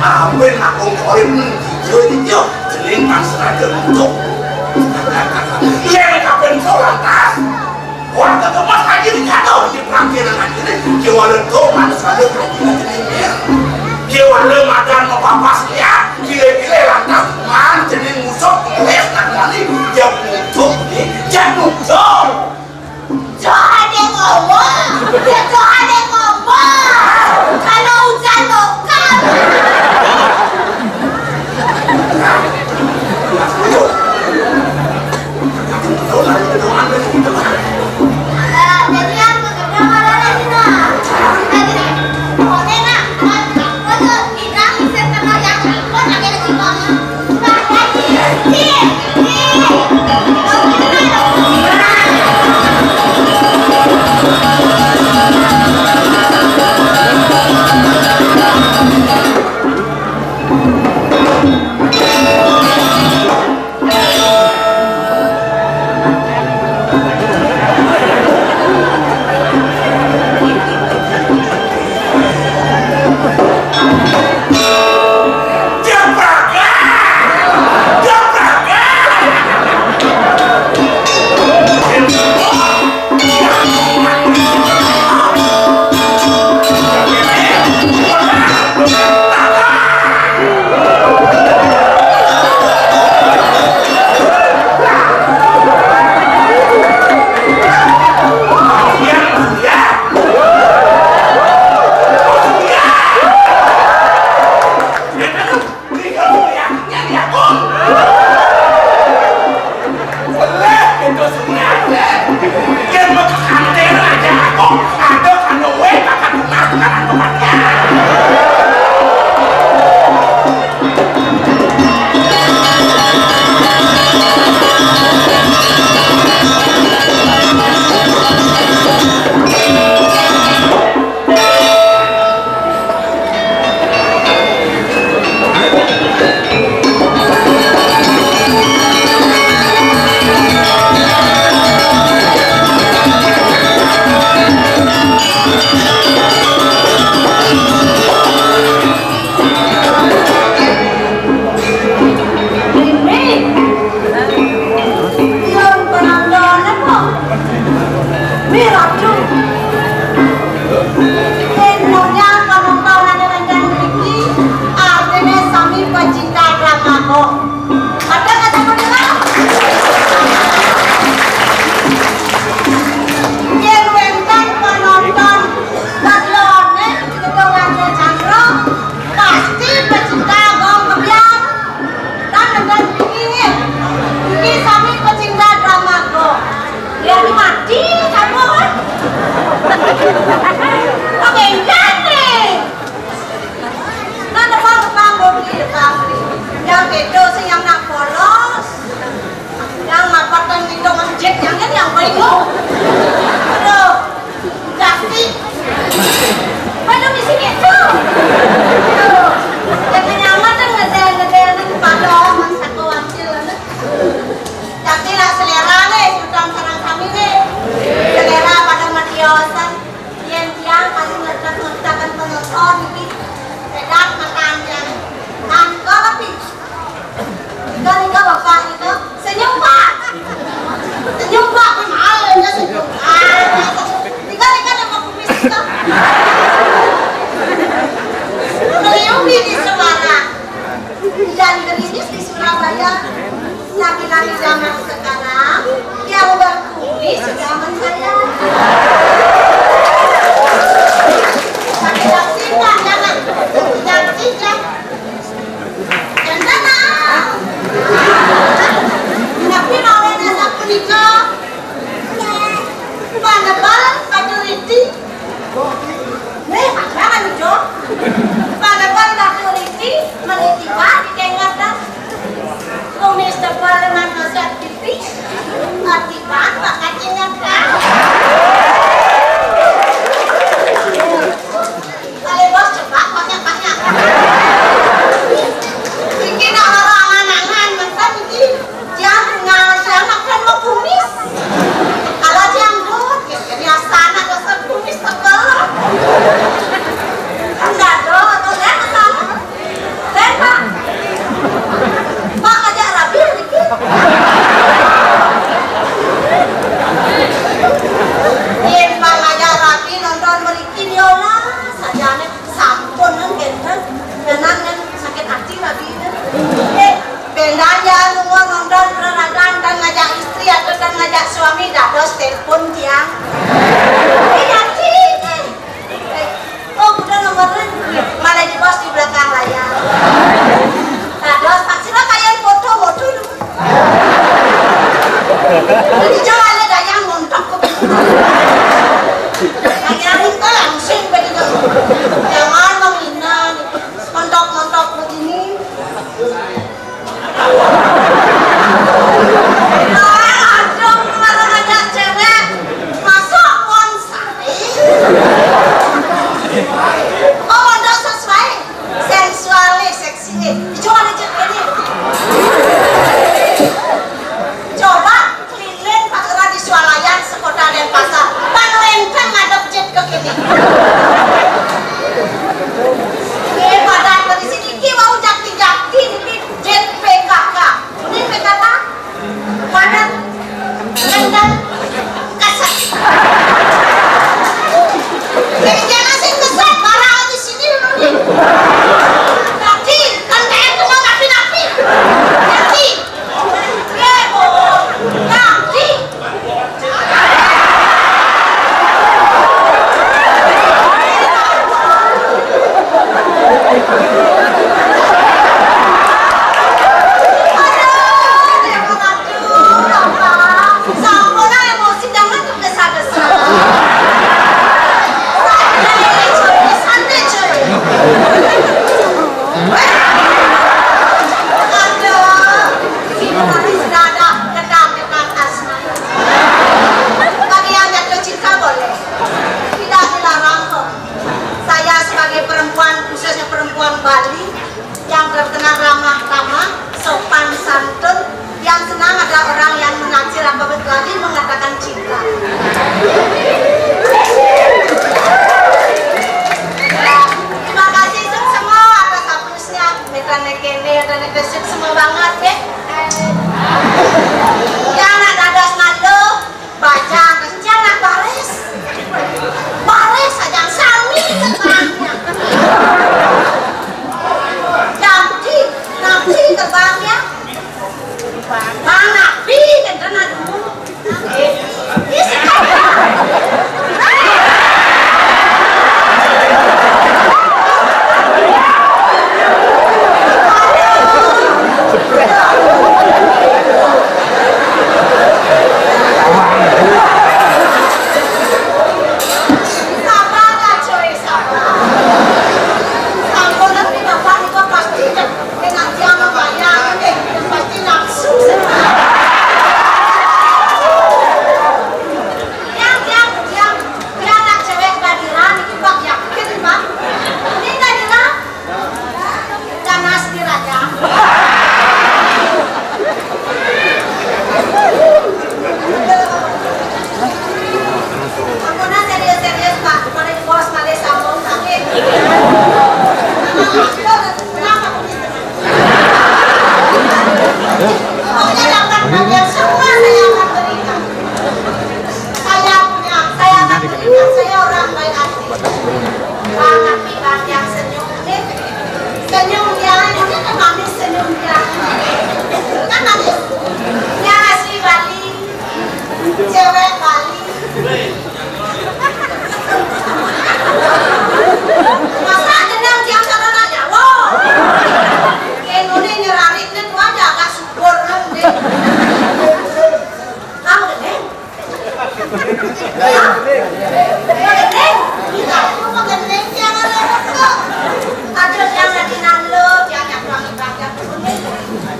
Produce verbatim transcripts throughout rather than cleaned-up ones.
Ampun aku korim, jujur, jujur. Jeneng Mas Raja Mucuk. Lek kapan kau lantas, warga tempat lagi di kado di pelangkiran lagi ni. Kiwala tu manusia ada lagi ni. Kiwala madan mau papas ya. Gile-gile lantas man jeneng musuh, les nak mani. Dia muncul ni, dia muncul. Jangan dia ngomong. Dia jangan dia ngomong. Kalau hujan lokal. Eh, jadi apa kita malah lagi nak? Jadi, pokoknya nak, nak, nak, kita bisa kenal yang ikut aja lagi, Bang. Ini, yang penonton apa? Miratu. Yen nyonya panontonan wénten mriki, artine sami pecinta drama kok. Ada kata mendengar? Yen wénten penonton, katlone, ketuane Chandra, pasti pecinta gong kebyang. Kan dengan iki, iki sami pecinta drama kok. Ya, ini mati, kamu, kan? Kok enggak, nih? Nah, depan, depan, bodi, depan. Yang itu sih yang nak polos. Yang mapat dan itu ngejek, yang kan yang baik, loh. Aduh. Plastik. Pada di sini tuh. Tuh. Jangan nyaman deh, ngedel-ngedel nih, pada orang satu hasil, nih. Tapi lah selera nih, sudah sarang kami nih. Selera pada matiosan. Yen tiang kali ngetak-ngetakan penonton iki. Pedak makan yang. Nangkep. Nika, nika, Bapak, nika. Senyum, Pak. Senyum, Pak. Malu ya senyum. Ah, nika, nika, nika, kumis, nika. Meliupi di Semarang. Hujan gerimis di Surabaya. Laki-laki zaman sekarang yang berkumis zaman saya. Pakai yang singkat, jangan. Yang singkat. Yang sana. Tapi mau ada sapu nika. Pandebal, satu riti. Weh, apa kan, Jo? Padahal waktu niki, meniti, Pak, dikengat, dah. Kumis tebal, manusia tipis. Hati, Pak, pakai ingat, dah. Perempuan, khususnya perempuan Bali yang terkenal ramah tamah, sopan santun, yang senang ada orang yang mengacir atau berkelahi mengatakan cinta. Terima kasih semua atas aplusnya. Metrane kene, metrane kesik semua banget ya. Ya anak dadas malu. Baca, jangan baris. Baris aja sami terbangnya. Nanti, nanti terbangnya. Mana pi kentena dulu. Sabar lah, coy, sabar. Sampun nanti bapak itu pasti dengan dia membayar, eh, pasti langsung. Yang, yang, yang, yang anak cewek Badiran itu bak yakin, Pak. Ini Badiran. Ganas dirajang. Ampun, serius-serius, Pak. Mari bos, mari sambung, sakit. Kenapa begitu? Pokoknya dapat bagian semua saya akan berikan. Saya punya, saya akan berikan. Saya orang baik hati. Bang, tapi Bang yang senyum ini, senyum dia ini kan manis senyum dia. Kan manis. Dia asli Bali. Cewek Bali. Masa jenang dia sama nanya, wow. Indonesia nyerarit itu aja agak syukur deh. Kamu gede? Gede? Kita itu mah gede, jangan repot kok. Aduh, jangan dinalo, jangan kurang ibadah.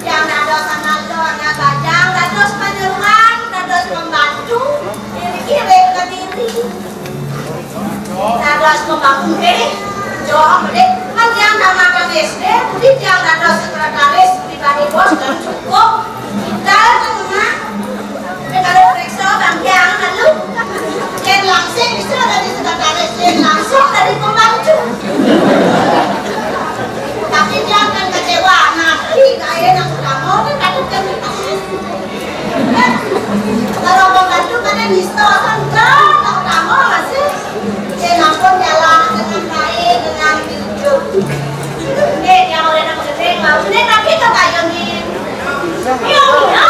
Yang ada sama lo, anak bajang, dados panyeruan, dados pembantu, diri kirim ke diri. Dados pembantu, eh, jawab deh. Kan yang namakan S D, budi yang dados sekretaris pribadi bos dan cukup. Kita kan rumah. Tapi kalau periksa, bang, yang lalu. Yang langsung bisa dari sekretaris, yang langsung dari pembantu. Tapi jangan kecewa, nanti gaya yang utama, kan takut kan dipaksa. Kalau pembantu pada nisto, kan enggak, tak utama masih. Saya langsung jalan dengan baik, dengan jujur. Ini yang orang yang gede, mau ini tapi tak kayak gini. Iya, iya.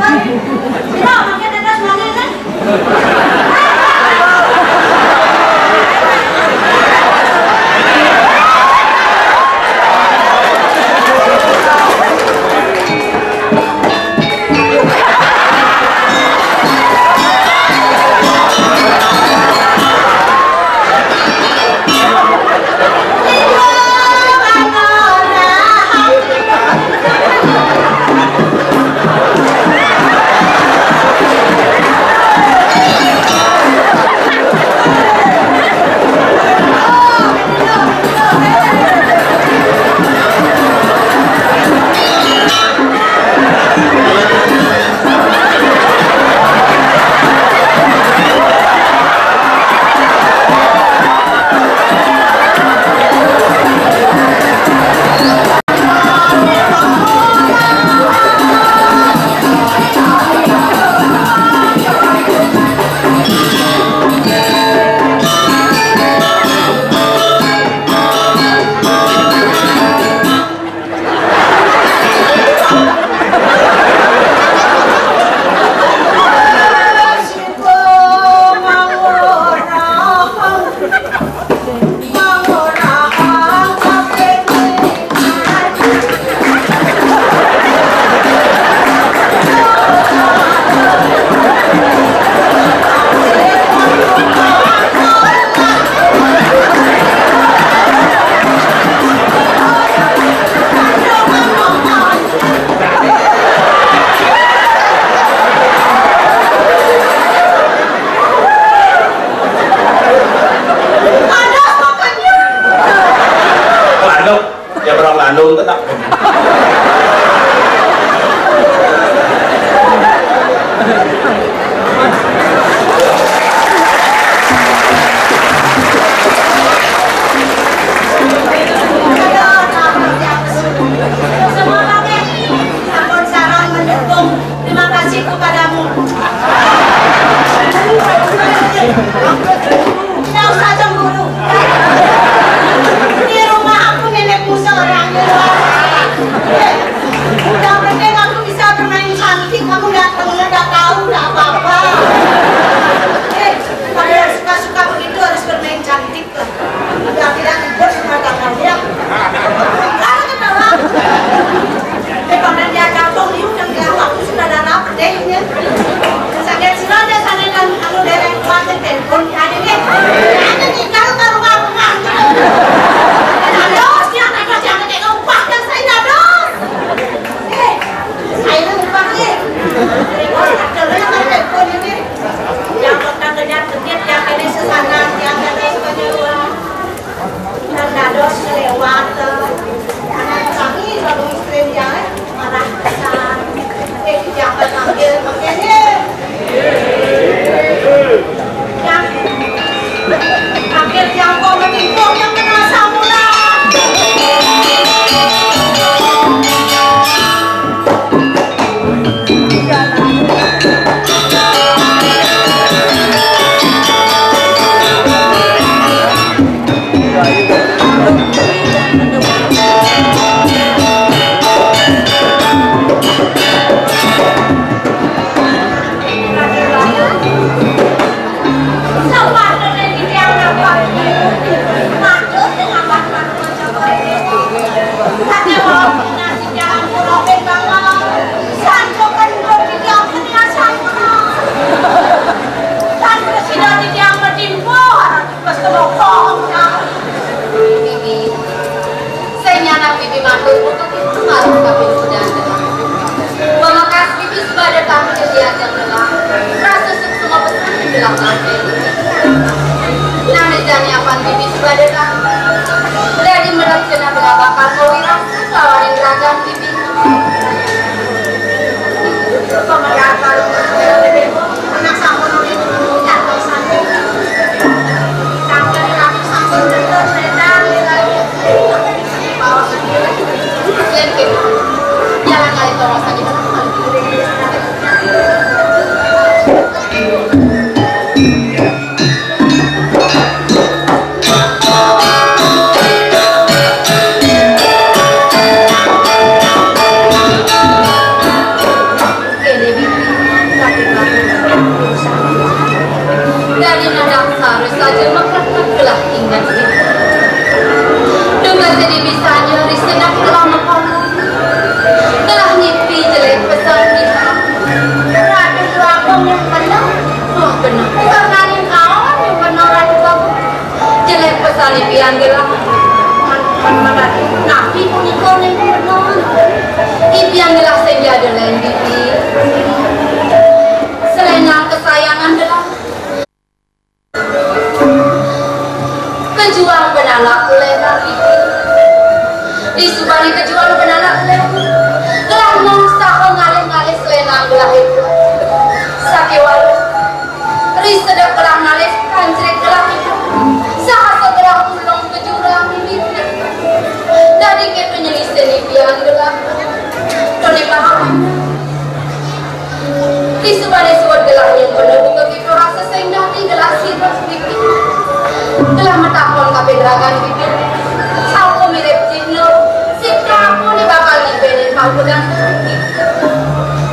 Sira makin tetes mangene. Waduh, ya orang Bandung tetap. Sampun sareng mendukung. Terima kasih kepadamu. Tidak usah cemburu. Di rumah aku nenekmu seorang. Yang penting aku bisa bermain cantik, kamu nggak tahu, nggak tahu, nggak apa-apa. Eh, kalau yang suka-suka begitu harus bermain cantik. Udah tidak tidur rumah tangganya. Kalau ketawa. Eh, kalau dia gabung, dia udah nggak waktu sudah ada rapat deh, ya. Saya sih aja sana dan kalau dia yang kuat, telepon aja deh. Ada nih, kalau ke rumah aku ngantuk. Ada dos, dia ada dos yang kayak upah dan saya ada dos. Eh, saya lupa, eh. Telepon, ada yang telepon ini. Yang kota kerja sedikit, yang ini sesana, yang ini sebenarnya. Nang dados kelewat, anak kami lalu istri dia marah besar. Eh, jangan panggil, panggilnya. Yang panggil yang kau menipu, yang kena samuran. Bibi, sing nyanak bibi matur, matur kami sudah. Pamekasne bibi sebada kami kejadian telah. Rasa suksma pesan menjelang kami. Nang jani apan bibi sebada kami. Dari merek kena berapa kali rasa kawarin ragan bibi. Pamekasne anak sampun. Pian gelah. Napi punika ning kono? Pian gelah sing jada lain, Bibi. Selendang kesayangan gelah. Kejuang benanak lebar, Bibi. Disubani kejuang benanak lebar, gelah nong saha ngalih-ngalih selendang gelah itu. Sakéwala ri sedek gelah ngalih kancrik gelah itu. Saha segelah ulung ke jurang mimiti. Dadi kéto nyelisin pian gelah. Tone paham. Disubane suud gelah nyén bener buka kéto rasa sing dadi gelah sirep pipi. Gelah matakon kaping ragan pipi. Sapa mirip Cina, sing kamu ni bakal ngibenin pangkudan.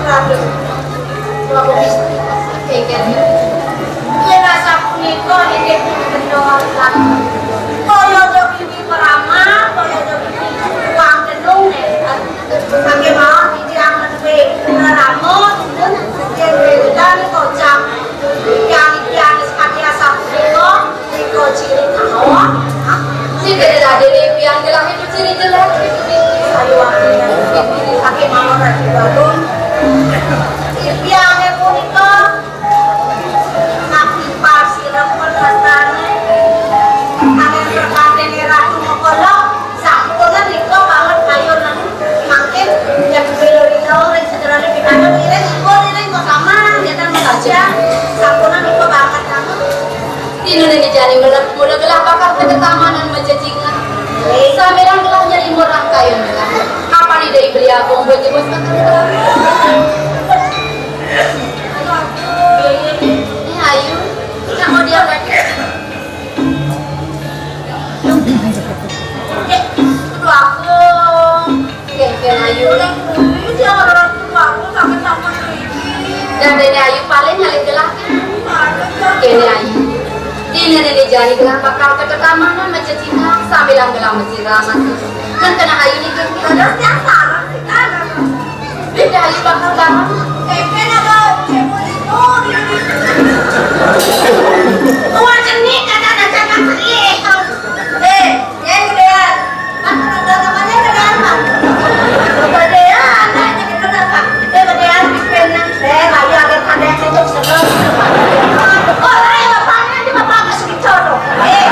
Ratu, Prabu Wisnu, kéngkén. Yén asapunika inggih punika. Kaya to pipi peramal, kaya to pipi uang denung, nek. Sakémawon titiang menawi rerama, yén wewidan kocap. Titiang-titiang sakadi asapunika, nika ciri kahawa. Sing dadi pian gelah itu ciri jelek. Ayo, sakémawon Ratu Balun. Titiang punika Napi pasirepun rastane? Angin perkatene Ratu Mokolo, sampun nika banget kayun mangkin yen bela rina ring sejerane pikantuk iring ipun iring kok sama ngeten saja. Sampun nika banget kamu. Dina niki jani mula gelah bakal ke tetamanan majecingan. Sambilang gelah nyeri murah kayun gelah. Kapan ida beli agung buat jebus makan gelah. Ini Ayu, nak mau dia lagi. Kudu aku. Kéngkén Ayu. Ini dia orang kudu aku sama-sama ini. Dan Dede Ayu paling ngalih gelah. Kéné Ayu. Dina Dede jani gelah bakal ke tetamanan majecingan sambilang gelah masih ramah. Nang kena Ayu ni kéngkén. Ada yang salah sih kan? Beda aja bakal banget. Tempe apa? Tempe itu. Tua jenih kata ada jangan sedih. Eh, ya gedean. Kan tenaga temannya gedean, Pak. Gedean, nah, jadi kenapa? Eh, gedean, pimpin. Eh, ayo, ada, ada yang tutup sebelum. Oh, ayo, bapaknya, ini bapak masuk di jodoh. Eh,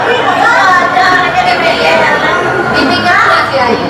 ini ada, ada, ada, ada. Ini kan masih aja.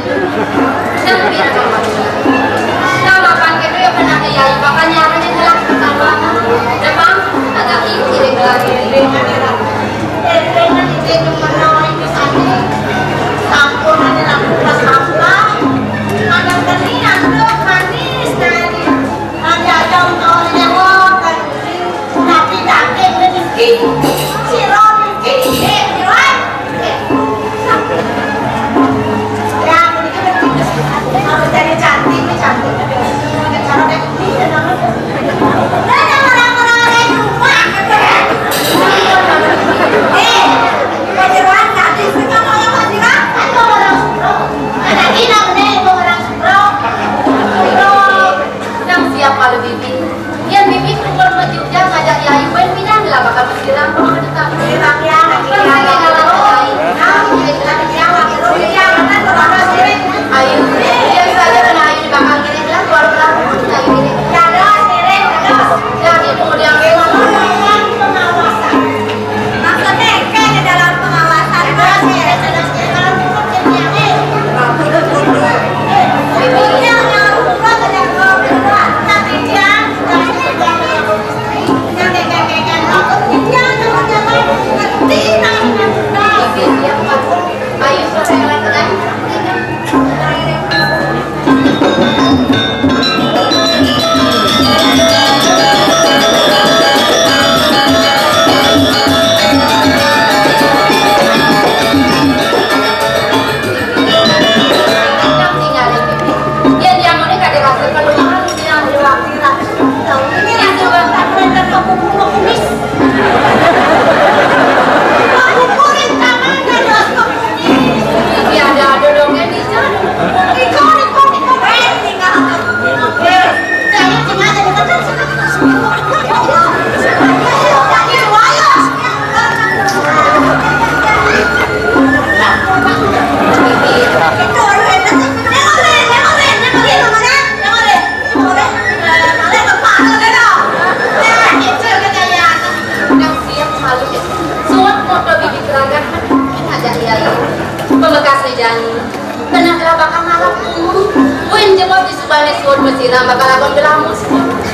Mesina bakal lakon gelamu,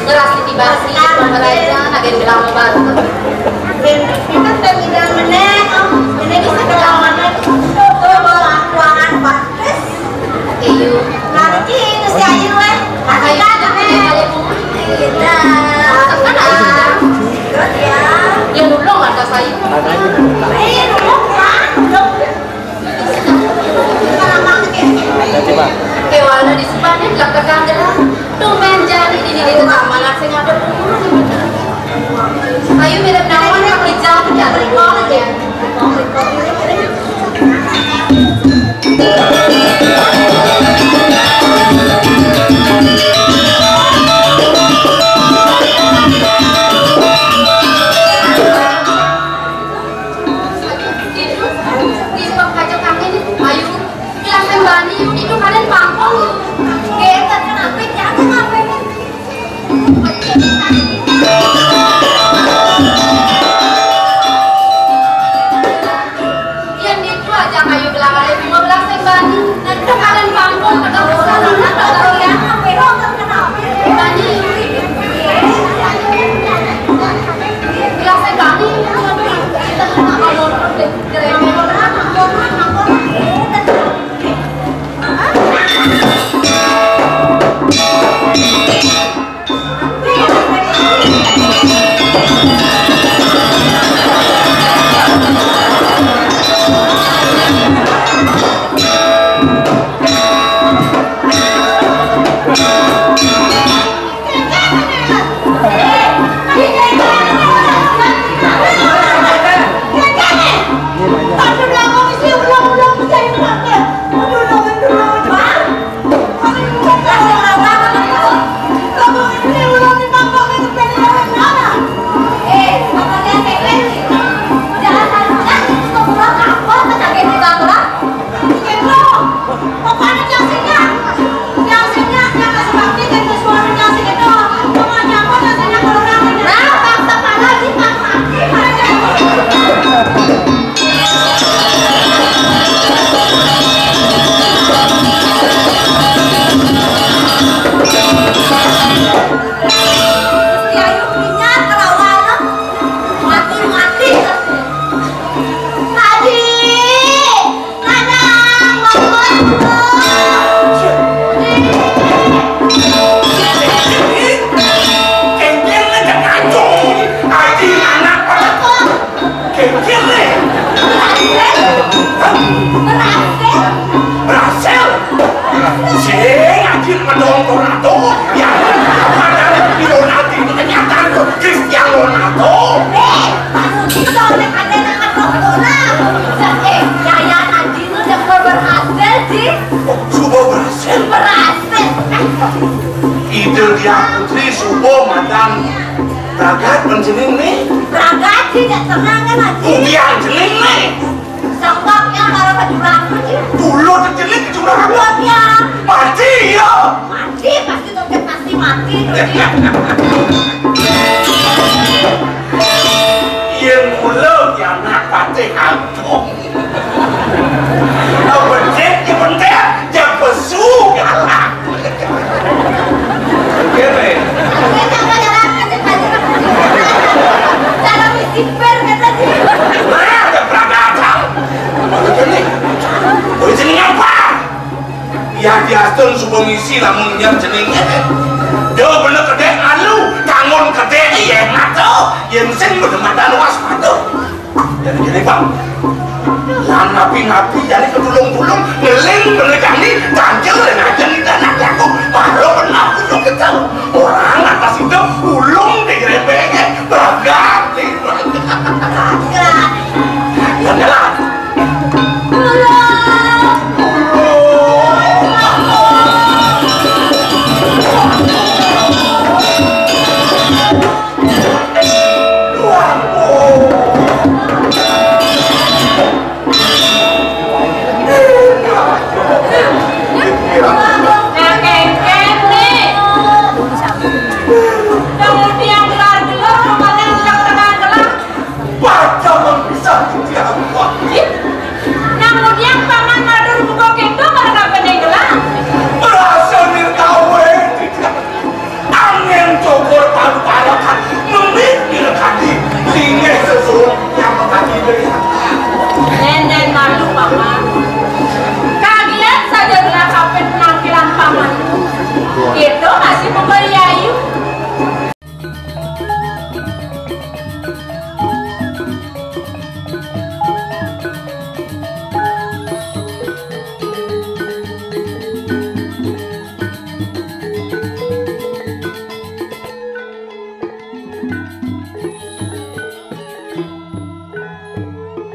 ngeras titi basi, pemeraja, agen gelamu baru. Kan teh bidan meneh, oh, ini bisa gelamu meneh. Tuh, bawa ruangan bagus. Iya. Nanti itu si Ayu, eh. Ayu, Ayu. Kita. Kan ada. Terus ya. Yang dulu nggak ada sayur. Eh, dulu, Pak. Dulu. Kewala di sebabnya gelap tegang gerak. Tumben jani di diri tetangga sing ada umur. Ayo mirip naon, Kak Rijal, ya, ya. Itu, di pojok kaki nih, ayo. Bilang bani, itu kalian pangkong. Geter, kenapa? Jangan ngapain. Yang itu aja kayu gelang ada lima belas yang bani. Nah, itu kalian pangkong, ada besar, ada besar, ya. Bani. Gelang saya bani. Kita kenapa mau Berhasil. Sing anjir ngedong tornado. Ya, padahal di Ronaldo itu kenyataan tuh. Cristiano Ronaldo. Eh, baru gitu, ada anak doktoral. Eh, Yayan anjing udah berhasil sih. Oh, sudah berhasil. Berhasil. Itu dia Putri subuh madan. Pragat penjening nih. Pragat sih, tidak tenang kan, anjing? Ugian jening nih. Sebabnya kalau ke juragan sih. Dulu jening ke juragan. Dulu ya. Mati ya. Mati pasti tuh, dia pasti mati tuh, Ji. Yang mula ya anak patih agung. Becik, ya penting, ya pesu, galak. Oke, Bre. Oke, coba jalan, lanjut, lanjut. Cara misi ber, kata dia. Nah, ada peradaban. Ini, ini apa? Ya, diastun suba misi lamun nyar jenenge. Yo, bener gede, alu, tangun gede, ya, mata. Ya, mesin bener mata luas, mata. Jadi, jadi, Bang. Lan napi-napi, jadi kedulung-dulung, ngeling, bener kami, ganjel, ngajeng, dan